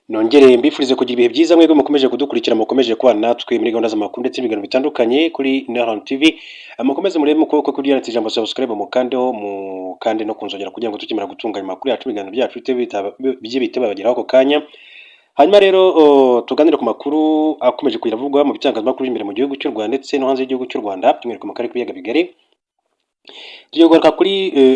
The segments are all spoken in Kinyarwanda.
Nongere mbifurize kugira ibihe byiza mwebwe mukomeje kudukurikira, mukomeje kubana natwe muri gahunda z'amakuru ndetse n'ibiganiro bitandukanye kuri Nahon TV. Mukomeze murebe mu kuboko kw'ibyanditse ijambo subscribe, mukandeho, mukande no kunzogera kugira ngo tukimara gutunganya amakuru yacu, ibiganiro byacu bijye bihita babageraho ako kanya. Hanyuma rero tuganire ku makuru akomeje kugenda avugwa mu bitangazamakuru imbere mu gihugu cy'u Rwanda ndetse no hanze y'igihugu cy'u Rwanda, by'umwihariko mu karere k'ibiyaga bigari. Tugiye kugaruka kuri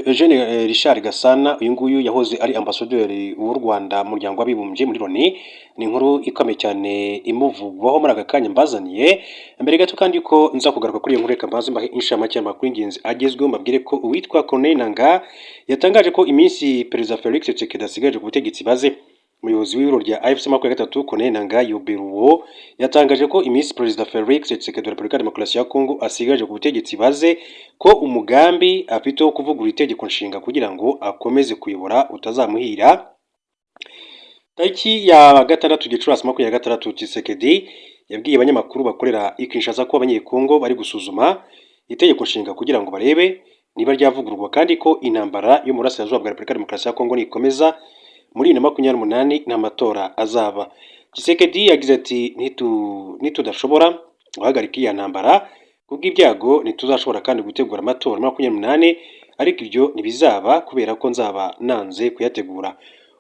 Eugene Richard Gasana. Uyu nguyu yahoze ari ambasaderi w'u Rwanda mu Muryango w'Abibumbye muri Loni. Ni inkuru ikomeye cyane imuvugwaho muri aka kanya mbazaniye. Mbere gato kandi ko nza kugaruka kuri iyo nkuru, reka mbanze mbahe inshamake y'amakuru y'ingenzi agezweho, mbabwire ko uwitwa Corneille Nangaa yatangaje ko iminsi Perezida Felix Tshisekedi asigaje ku butegetsi baze. Umuyobozi w'ibiro rya AFC 23, Corneille Nangaa Yobeluo, yatangaje ko iminsi Perezida Felix Tshisekedi wa Repubulika ya Demokarasi ya Kongo asigaje ku butegetsi baze, ko umugambi afite wo kuvugurura itegeko nshinga kugira ngo akomeze kuyobora utazamuhira. Tariki ya 6 Gicurasi 26, Tshisekedi yabwiye abanyamakuru bakorera i Kinshasa ko Abanyekongo bari gusuzuma itegeko nshinga kugira ngo barebe niba ryavugururwa, kandi ko intambara yo mu burasirazuba bwa Repubulika ya Demokarasi ya Kongo nikomeza muri 2028 nta matora azaba. Tshisekedi yagize ati: "Nitudashobora guhagarika iya ntambara, kubw'ibyago ntituzashobora kandi gutegura amatora muri 28, ariko ibyo ntibizaba kubera ko nzaba nanze kuyategura.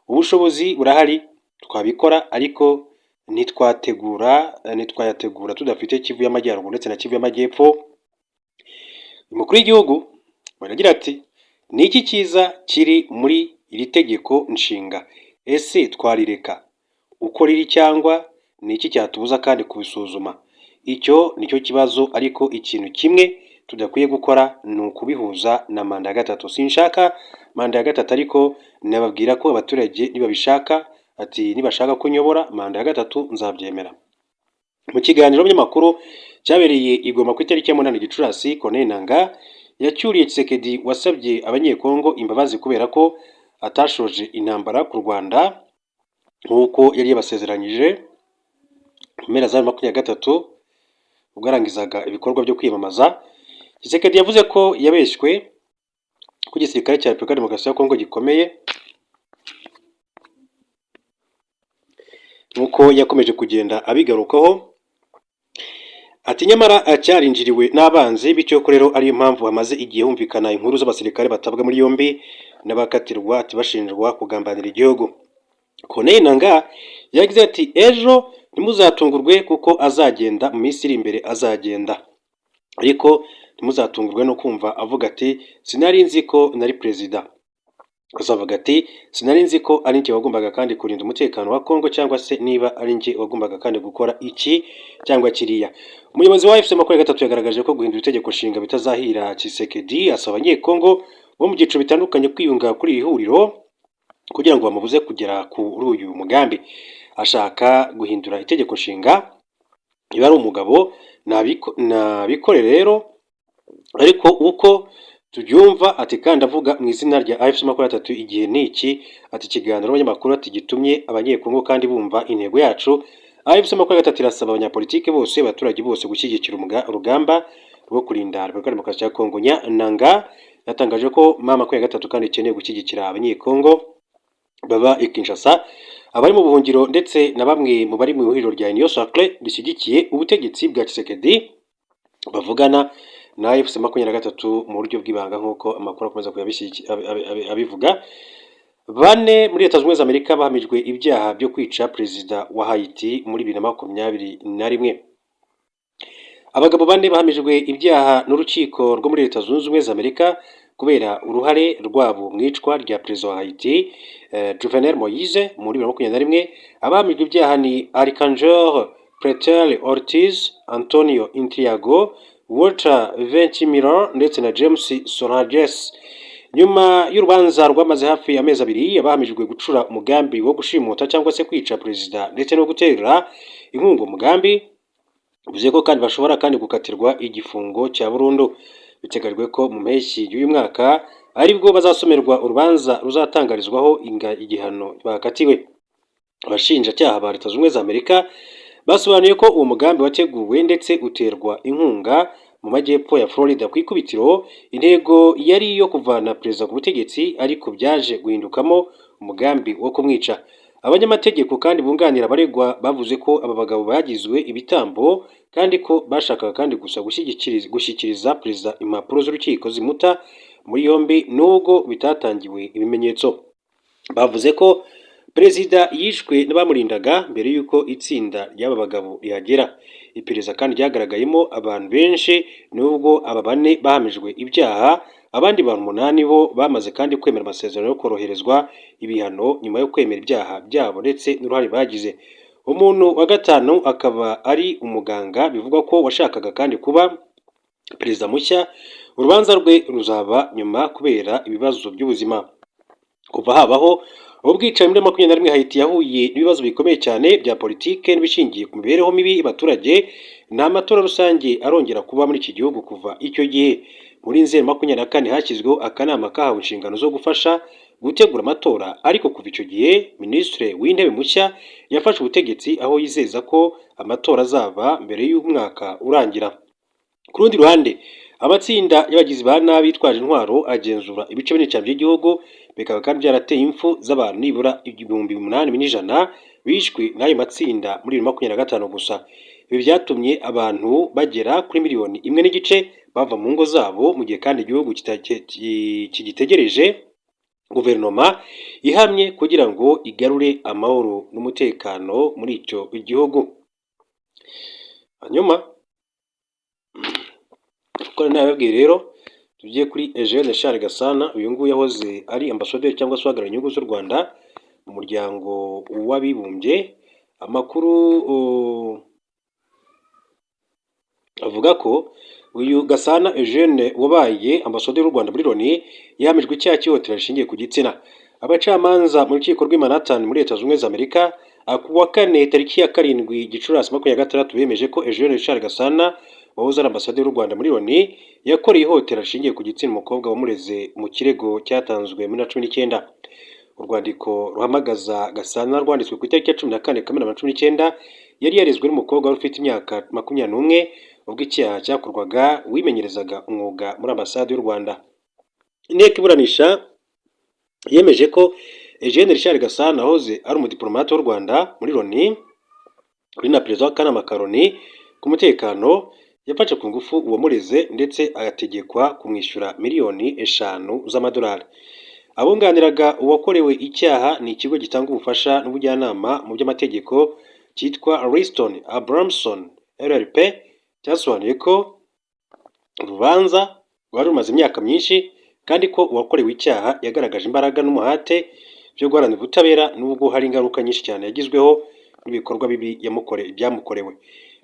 Ubushobozi burahari, twabikora, ariko ntitwayategura tudafite Kivu y'Amajyaruguru ndetse na Kivu y'Amajyepfo." Umukuru w'igihugu baragira ati: "Ni iki cyiza kiri muri iri tegeko nshinga? Ese twarireka uko riri cyangwa ni iki cyatubuza kandi kubisuzuma? Icyo nicyo kibazo, ariko ikintu kimwe tudakwiye gukora ni ukubihuza na manda ya gatatu. Sinshaka manda ya gatatu, ariko nababwira ko abaturage nibabishaka," ati "nibashaka ko nyobora manda ya gatatu nzabyemera." Mu kiganiro by'amakuru cyabereye i Goma ku itariki ya 8 Gicurasi, Corneille Nangaa yacyuriye Tshisekedi wasabye Abanyekongo imbabazi kubera ko atashoje intambara ku Rwanda nk'uko yari yabasezeranyije mu mpera za 2023 ubwo yarangizaga ibikorwa byo kwiyamamaza. Tshisekedi yavuze ko yabeshywe ko igisirikare cya Repubulika ya Demokarasi ya Kongo gikomeye, nk'uko yakomeje kugenda abigarukaho, ati nyamara cyarinjiriwe n'abanzi, bityo ko rero ariyo mpamvu hamaze igihe humvikana inkuru z'abasirikare batabwa muri yombi n'abakatirwa, ati bashinjwa kugambanira igihugu. Corneille Nangaa yagize ati: "Ejo ntimuzatungurwe kuko azagenda, mu minsi iri imbere azagenda, ariko ntimuzatungurwe no kumva avuga ati sinari nzi ko nari perezida. Azavuga ati sinari nzi ko ari njye wagombaga kandi kurinda umutekano wa Kongo, cyangwa se niba ari njye wagombaga kandi gukora iki cyangwa kiriya." Umuyobozi wa AFC 23 yagaragaje ko guhindura itegeko nshinga bitazahira Tshisekedi, asaba Abanyekongo bo mu byiciro bitandukanye kwiyunga kuri iri huriro kugira ngo bamubuze kugera kuri uyu mugambi. Ashaka guhindura itegeko nshinga, niba ari umugabo nabikore rero, ariko uko tubyumva, ati kandi avuga mu izina rya AFC 23, igihe ni iki, ati ikiganiro n'abanyamakuru, ati gitumye Abanyekongo kandi bumva intego yacu. AFC 23 irasaba abanyapolitike bose, abaturage bose gushyigikira urugamba rwo kurinda Repubulika ya Demokarasi ya Kongo. Nangaa yatangaje ko M 23 kandi ikeneye gushyigikira Abanyekongo baba i Kinshasa, abari mu buhungiro ndetse na bamwe mu bari mu ihuriro rya Union Sacrée rishyigikiye ubutegetsi bwa Tshisekedi bavugana na AFC 23 mu buryo bw'ibanga, nk'uko amakuru akomeza abivuga. Bane muri Leta Zunze Ubumwe za Amerika bahamijwe ibyaha byo kwica perezida wa Haiti muri 2021. Abagabo bane bahamijwe ibyaha n'urukiko rwo muri Leta Zunze Ubumwe za Amerika kubera uruhare rwabo mu icwa rya perezida wa Haiti Jovenel Moise muri 2021. Abahamijwe ibyaha ni Arcangel Pretel Ortiz, Antonio Intriago, Walter Ventimiglia ndetse na James Solages. Nyuma y'urubanza rwamaze hafi amezi 2, abahamijwe gucura umugambi wo gushimuta cyangwa se kwica perezida ndetse no gutera inkunga umugambi, bivuze ko kandi bashobora kandi gukatirwa igifungo cya burundu. Biteganyijwe ko mu mpeshyi y'uyu mwaka aribwo bazasomerwa urubanza ruzatangarizwaho igihano bakatiwe. Abashinjacyaha ba Leta Zunze Ubumwe za Amerika basobanuye ko uwo mugambi wateguwe ndetse uterwa inkunga mu majyepfo ya Florida. Ku ikubitiro intego yari iyo kuvana perezida ku butegetsi, ariko byaje guhindukamo umugambi wo kumwica. Abanyamategeko kandi bunganira abaregwa bavuze ko aba bagabo bagizwe ibitambo kandi ko bashakaga kandi gusa gushyikiriza perezida impapuro z'urukiko zimuta muri yombi, nubwo bitatangiwe ibimenyetso. Bavuze ko perezida yishwe n'abamurindaga mbere y'uko itsinda ry'aba bagabo rihagera. Iperereza kandi ryagaragayemo abantu benshi. Nubwo aba bane bahamijwe ibyaha, abandi bantu umunani bo bamaze kandi kwemera amasezerano yo koroherezwa ibihano nyuma yo kwemera ibyaha byabo ndetse n'uruhare bagize. Umuntu wa gatanu akaba ari umuganga bivugwa ko washakaga kandi kuba perezida mushya. Urubanza rwe ruzaba nyuma kubera ibibazo by'ubuzima. Kuva habaho ubwicanyi muri 21, Haiti yahuye n'ibibazo bikomeye cyane bya politike n'ibishingiye ku mibereho mibi y'abaturage. Nta matora rusange arongera kuba muri iki gihugu kuva icyo gihe. Muri Nzeri 24 hashyizweho akanama kahawe inshingano zo gufasha gutegura amatora, ariko kuva icyo gihe minisitiri w'intebe mushya yafashe ubutegetsi aho yizeza ko amatora azaba mbere y'umwaka urangira. Ku rundi ruhande, amatsinda y'abagizi ba nabi bitwaje intwaro agenzura ibice binini cyane by'igihugu, bikaba kandi byarateye impfu z'abantu nibura 8100 bishwe n'ayo matsinda muri 2025 gusa. Ibi byatumye abantu bagera kuri miliyoni 1.5 bava mu ngo zabo, mu gihe kandi igihugu kigitegereje guverinoma ihamye kugira ngo igarure amahoro n'umutekano muri icyo gihugu. Hanyuma uko nababwiye rero, tugiye kuri Eugene Charles Gasana. Uyu nguyu yahoze ari ambasaderi cyangwa se uhagarariye inyungu z'u Rwanda mu Muryango w'Abibumbye. Amakuru avuga ko uyu Gasana Eugene wabaye ambasaderi w'u Rwanda muri Loni yahamijwe icyaha cy'ihohoterwa rishingiye ku gitsina. Abacamanza mu rukiko rw'i Manhattan muri Leta Zunze Ubumwe za Amerika ku wa kane tariki ya 7 Gicurasi 26 bemeje ko Eugene Richard Gasana wahoze ari ambasaderi w'u Rwanda muri Loni yakoreye ihohotera rishingiye ku gitsina umukobwa wamureze mu kirego cyatanzwe muri 19. Urwandiko ruhamagaza Gasana rwanditswe ku itariki ya 14 Kamena 19. Yari yarezwe n'umukobwa wari ufite imyaka 21 ubwo icyaha cyakorwaga, wimenyerezaga umwuga muri ambasade y'u Rwanda. Inteko iburanisha yemeje ko Eugene Richard Gasana wahoze ari umudiplomate w'u Rwanda muri Loni, uri na perezida w'akanama ka Loni ku mutekano, yafashe ku ngufu uwamureze ndetse agategekwa kumwishyura miliyoni 5 z'amadolari. Abunganiraga uwakorewe icyaha ni ikigo gitanga ubufasha n'ubujyanama mu by'amategeko cyitwa Liston Abramson LLP, cyasobanuye ko urubanza rwari rumaze imyaka myinshi kandi ko uwakorewe icyaha yagaragaje imbaraga n'umuhate byo guharanira ubutabera, nubwo hari ingaruka nyinshi cyane yagizweho n'ibikorwa bibi byamukorewe.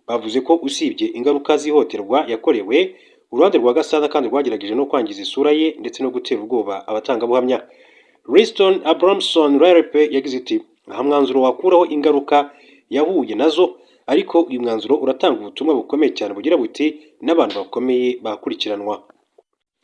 Bavuze ko usibye ingaruka z'ihohoterwa yakorewe, uruhande rwa Gasana kandi rwagerageje no kwangiza isura ye ndetse no gutera ubwoba abatangabuhamya. Liston Abramson LLP yagize iti: "Nta mwanzuro wakuraho ingaruka yahuye nazo, ariko uyu mwanzuro uratanga ubutumwa bukomeye cyane bugira buti n'abantu bakomeye bakurikiranwa."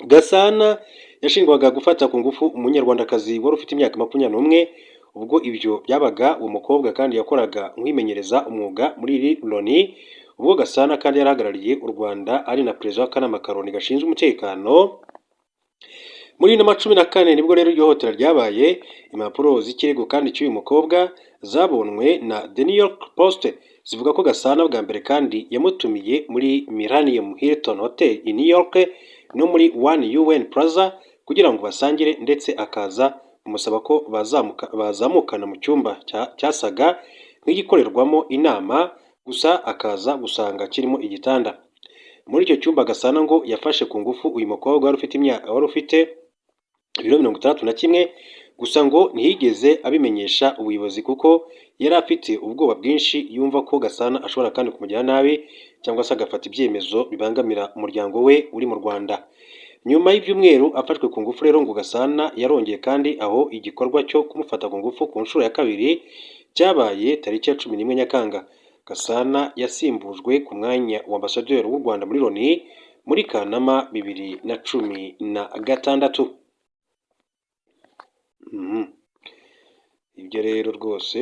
Gasana yashinjwaga gufata ku ngufu umunyarwandakazi wari ufite imyaka 21 ubwo ibyo byabaga. Uwo mukobwa kandi yakoraga nk'uwimenyereza umwuga muri Loni ubwo Gasana kandi yari ahagarariye u Rwanda ari na perezida w'akanama ka Loni gashinzwe umutekano. Muri 2014 nibwo rero iryo hohotera ryabaye. Impapuro z'ikirego kandi cy'uyu mukobwa zabonwe na The New York Post zivuga ko Gasana bwa mbere kandi yamutumiye muri Millennium Hilton Hotel i New York no muri One UN Plaza kugira ngo basangire, ndetse akaza kumusaba ko bazamukana mu cyumba cyasaga nk'igikorerwamo inama, gusa akaza gusanga kirimo igitanda. Muri icyo cyumba Gasana ngo yafashe ku ngufu uyu mukobwa wari ufite imyaka, wari ufite ibiro 61, gusa ngo ntiyigeze abimenyesha ubuyobozi kuko yari afite ubwoba bwinshi, yumva ko Gasana ashobora kandi kumugirira nabi cyangwa se agafata ibyemezo bibangamira umuryango we uri mu Rwanda. Nyuma y'ibyumweru afashwe ku ngufu rero, ngo Gasana yarongeye kandi, aho igikorwa cyo kumufata ku ngufu ku nshuro ya kabiri cyabaye tariki ya 11 Nyakanga. Gasana yasimbujwe ku mwanya wa ambasaderi w'u Rwanda muri Loni muri Kanama 2016. Ibyo rero rwose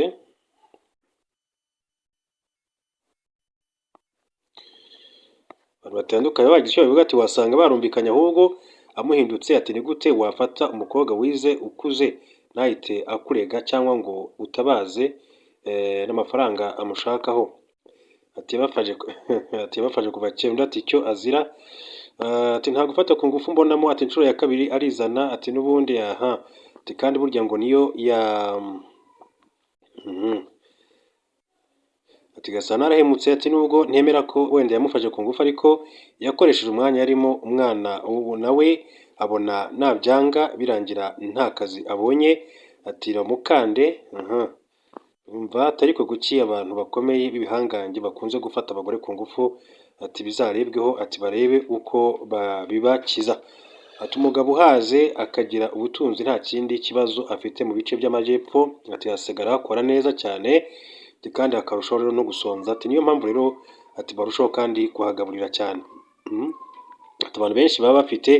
abantu batandukanye bagize icyo babivuga, ati wasanga barumvikanye ahubwo amuhindutse, ati ni gute wafata umukobwa wize ukuze ntahite akurega cyangwa ngo utabaze n'amafaranga amushakaho. Ati yabafashe kuva kera. Undi ati icyo azira, ati nta gufata ku ngufu mbonamo, ati inshuro ya kabiri arizana, ati n'ubundi aha, ati kandi burya ngo niyo ya Ati Gasana arahemutse, ati nubwo ntemera ko wenda yamufashe ku ngufu, ariko yakoresheje umwanya yarimo umwana ubu nawe abona nabyanga birangira nta kazi abonye, ati ramukande aha. Umva ariko kuki abantu bakomeye b'ibihangange bakunze gufata abagore ku ngufu? Ati bizarebweho, ati barebe uko babibakiza. Ati umugabo uhaze akagira ubutunzi nta kindi kibazo afite mu bice by'amajyepfo, ati hasigara hakora neza cyane, ati kandi hakarushaho rero no gusonza, ati niyo mpamvu rero ati barushaho kandi kuhagaburira cyane. Ati abantu benshi baba bafite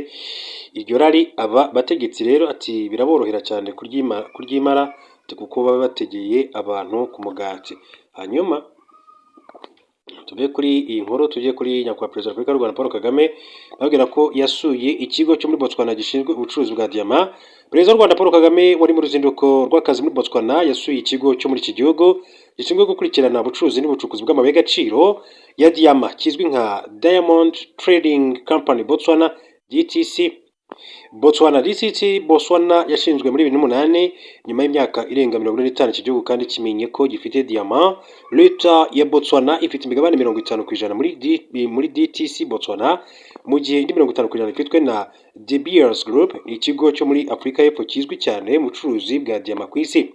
iryo rari, aba bategetsi rero ati biraborohera cyane kuryimara, ati kuko baba bategeye abantu ku mugati. Hanyuma tuve kuri iyi nkuru tujye kuri nyakubahwa Perezida wa Repubulika y'u Rwanda Paul Kagame, babwira ko yasuye ikigo cyo muri Botswana gishinzwe ubucuruzi bwa diyama. Perezida w'u Rwanda Paul Kagame wari mu ruzinduko rw'akazi muri Botswana yasuye ikigo cyo muri iki gihugu gishinzwe gukurikirana ubucuruzi n'ubucukuzi bw'amabuye y'agaciro ya diyama, kizwi nka Diamond Trading Company Botswana, DTC Botswana. DTC Botswana yashinzwe muri 2008, nyuma y'imyaka irenga 45 iki gihugu kandi kimenye ko gifite diyama. Leta ya Botswana ifite imigabane 50% muri DTC Botswana, mu gihe indi 50% ifitwe na De Beers Group, ikigo cyo muri Afurika y'Epfo kizwi cyane mu bucuruzi bwa diyama ku isi.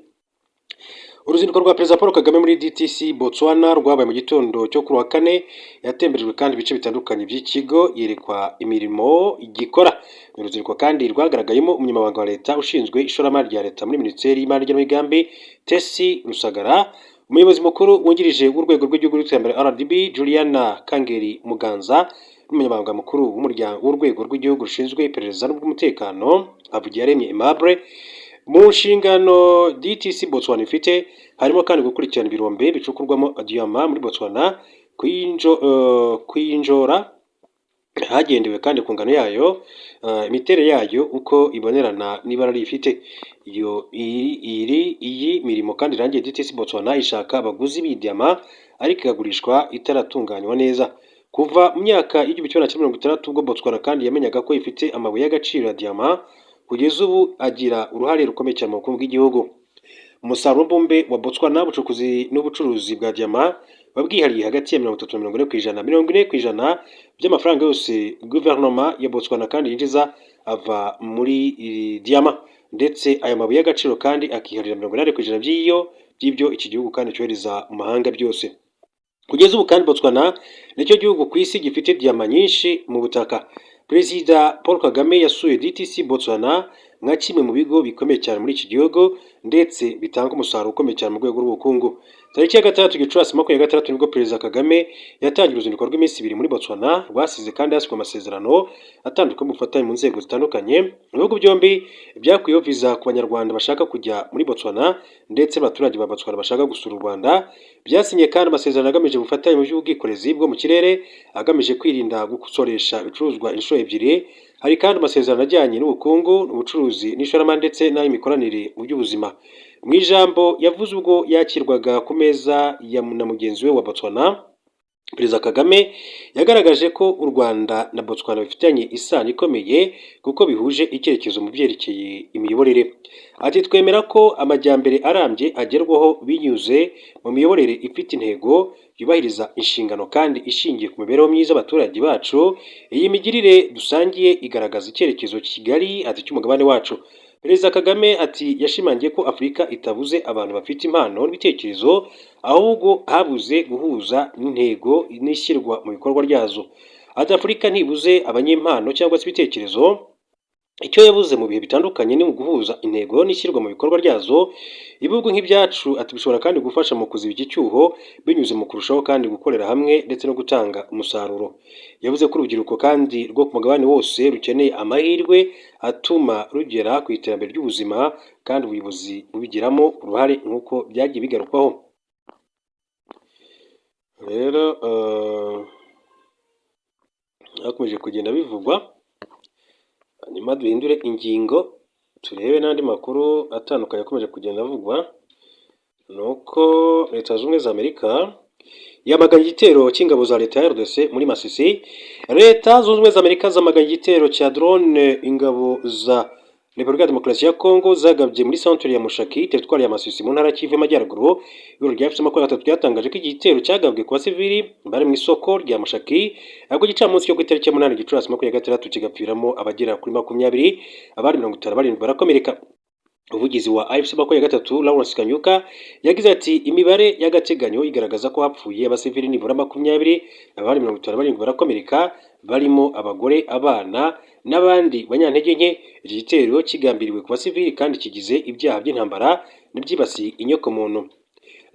Uruzinduko rwa Perezida Paul Kagame muri DTC Botswana rwabaye mu gitondo cyo kuri wa kane. Yatemberejwe kandi ibice bitandukanye by'ikigo, yerekwa imirimo gikora. Ni uruzinduko kandi rwagaragayemo umunyamabanga wa leta ushinzwe ishoramari rya leta muri Minisiteri y'Imari n'igenamigambi, Tesi Rusagara, umuyobozi mukuru wungirije w'urwego rw'igihugu rw'iterambere RDB, Juliana Kangeri Muganza, n'umunyamabanga mukuru w'umuryango w'urwego rw'igihugu rushinzwe iperereza n'ubw'umutekano, Havugiyaremye Aimable. Mu nshingano DTC Botswana ifite harimo kandi gukurikirana ibirombe bicukurwamo diyama muri Botswana, kuyinjora hagendewe kandi ku ngano yayo, imiterere yayo, uko ibonerana n'ibara rifite. Iyo iri iyi mirimo kandi irangiye, DTC Botswana ishaka abaguzi b'idiyama, ariko ikagurishwa itaratunganywa neza. Kuva mu myaka y'1960, ubwo Botswana kandi yamenyaga ko ifite amabuye y'agaciro ya diyama, kugeza ubu agira uruhare rukomeye cyane mu bukungu bw'igihugu. Umusaruro mbumbe wa Botswana, ubucukuzi n'ubucuruzi bwa diyama buba bwihariye hagati ya 30 na 40%. 40% by'amafaranga yose guverinoma ya Botswana kandi yinjiza ava muri diyama, ndetse aya mabuye y'agaciro kandi akiharira 80% by'ibyo iki gihugu kandi cyohereza mu mahanga byose. Kugeza ubu kandi Botswana nicyo gihugu ku isi gifite diyama nyinshi mu butaka. Perezida Paul Kagame yasuye DTC Botswana nka kimwe mu bigo bikomeye cyane muri iki gihugu, ndetse bitanga umusaruro ukomeye cyane mu rwego rw'ubukungu. Tariki ya 6 Gicurasi 26 nibwo Perezida Kagame yatangiye uruzinduko rw'iminsi 2 muri Botswana, rwasize kandi hasinywe amasezerano atandukanye y'ubufatanye mu nzego zitandukanye. Ibihugu byombi byakuyeho viza ku banyarwanda bashaka kujya muri Botswana ndetse abaturage ba Botswana bashaka gusura u Rwanda. Byasinye kandi amasezerano agamije ubufatanye mu by'ubwikorezi bwo mu kirere, agamije kwirinda gusoresha ibicuruzwa inshuro ebyiri. Hari kandi amasezerano ajyanye n'ubukungu, ubucuruzi n'ishoramari, ndetse n'ay'imikoranire mu by'ubuzima. Mu ijambo yavuze ubwo yakirwaga ku meza ya na mugenzi we wa Botswana, Perezida Kagame yagaragaje ko u Rwanda na Botswana bifitanye isano ikomeye kuko bihuje icyerekezo mu byerekeye imiyoborere. Ati twemera ko amajyambere arambye agerwaho binyuze mu miyoborere ifite intego, yubahiriza inshingano kandi ishingiye ku mibereho myiza y'abaturage bacu. Iyi migirire dusangiye igaragaza icyerekezo kigari, ati, cy'umugabane wacu. Perezida Kagame ati yashimangiye ko Afurika itabuze abantu bafite impano n'ibitekerezo, ahubwo habuze guhuza n'intego n'ishyirwa mu bikorwa ryazo. Ati Afurika ntibuze abanyempano cyangwa se ibitekerezo, icyo yabuze mu bihe bitandukanye ni uguhuza intego n'ishyirwa mu bikorwa ryazo. Ibihugu nk'ibyacu, ati, bishobora kandi gufasha mu kuziba iki cyuho binyuze mu kurushaho kandi gukorera hamwe ndetse no gutanga umusaruro. Yavuze ko urubyiruko kandi rwo ku mugabane wose rukeneye amahirwe atuma rugera ku iterambere ry'ubuzima, kandi ubuyobozi bubigiramo uruhare nk'uko byagiye bigarukwaho. Rero hakomeje kugenda bivugwa. Hanyuma duhindure ingingo, Turebe n'andi makuru atandukanye akomeje kugenda avugwa. Ni uko Leta Zunze Ubumwe za Amerika yamaganye igitero cy'ingabo za leta ya RDC muri Masisi. Leta Zunze Ubumwe za Amerika zamaganye igitero cya drone ingabo za Repubulika ya Demokarasi ya Kongo zagabye muri centre ya Mushaki, teritwari ya Masisi, mu ntara ya Kivu y'Amajyaruguru. Ibiro rya AFC 23 ryatangaje ko iki gitero cyagabwe ku basivili bari mu isoko rya Mushaki ahubwo gicamunsi cyo ku itariki ya 8 Gicurasi 26, kigapfiramo abagera kuri 20, abandi 57 barakomereka. Umuvugizi wa AFC 23, Lawrence Kanyuka, yagize ati: "Imibare y'agateganyo igaragaza ko hapfuye abasivili nibura 20, abandi 57 barakomereka, barimo abagore, abana n'abandi banyantege nke. Iki gitero kigambiriwe ku basivili kandi kigize ibyaha by'intambara n'ibyibasiye inyokomuntu."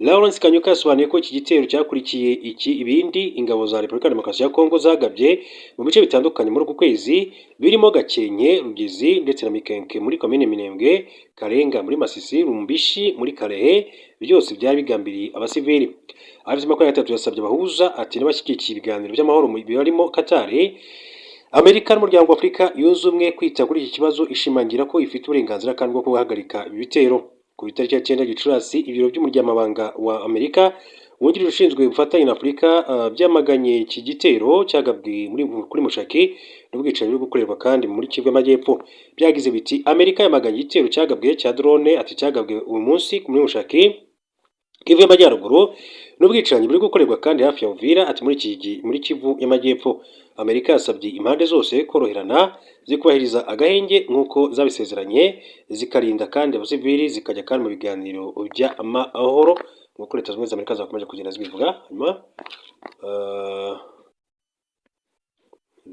Lawrence Kanyuka yasobanuye ko iki gitero cyakurikiye iki ibindi ingabo za Repubulika ya Demokarasi ya Kongo zagabye mu bice bitandukanye muri uku kwezi, birimo Gakenke, Rugezi ndetse na Mikenke muri komine Minembwe, Karenga muri Masisi, Rumbishi muri Kalehe, byose byari bigambiriye abasivili. AFC 23 yasabye abahuza, ati, n'abashyigikiye ibiganiro by'amahoro barimo Katari, Amerika n'Umuryango wa Afurika Yunze Ubumwe kwita kuri iki kibazo, ishimangira ko ifite uburenganzira kandi bwo guhagarika ibi bitero. Ku itariki ya 9 Gicurasi, ibiro by'umunyamabanga wa Amerika wungirije ushinzwe ubufatanye na Afurika byamaganye iki gitero cyagabwe kuri Mushaki n'ubwicanyi buri gukorerwa kandi muri Kivu y'Amajyepfo. Byagize biti: "Amerika yamaganye igitero cyagabwe cya drone", ati, "cyagabwe uyu munsi muri Mushaki, Kivu y'Amajyaruguru, n'ubwicanyi buri gukorerwa kandi hafi ya Uvira", ati, muri Kivu y'Amajyepfo. Amerika yasabye impande zose koroherana, zikubahiriza agahenge nk'uko zabisezeranye, zikarinda kandi abasivili, zikajya kandi mu biganiro by'amahoro, nk'uko Leta Zunze Ubumwe za Amerika zakomeje kugenda zibivuga. Hanyuma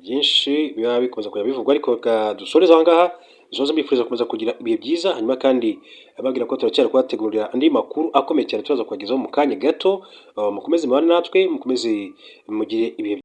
byinshi biba bikomeza kujya bivugwa, ariko reka dusoreze aha ngaha. Dusoze mbifuriza gukomeza kugira ibihe byiza, hanyuma kandi ababwira ko turacyari kubategurira andi makuru akomeye cyane turaza kubagezaho mu kanya gato. Mukomeze mubane natwe, mukomeze mugire ibihe.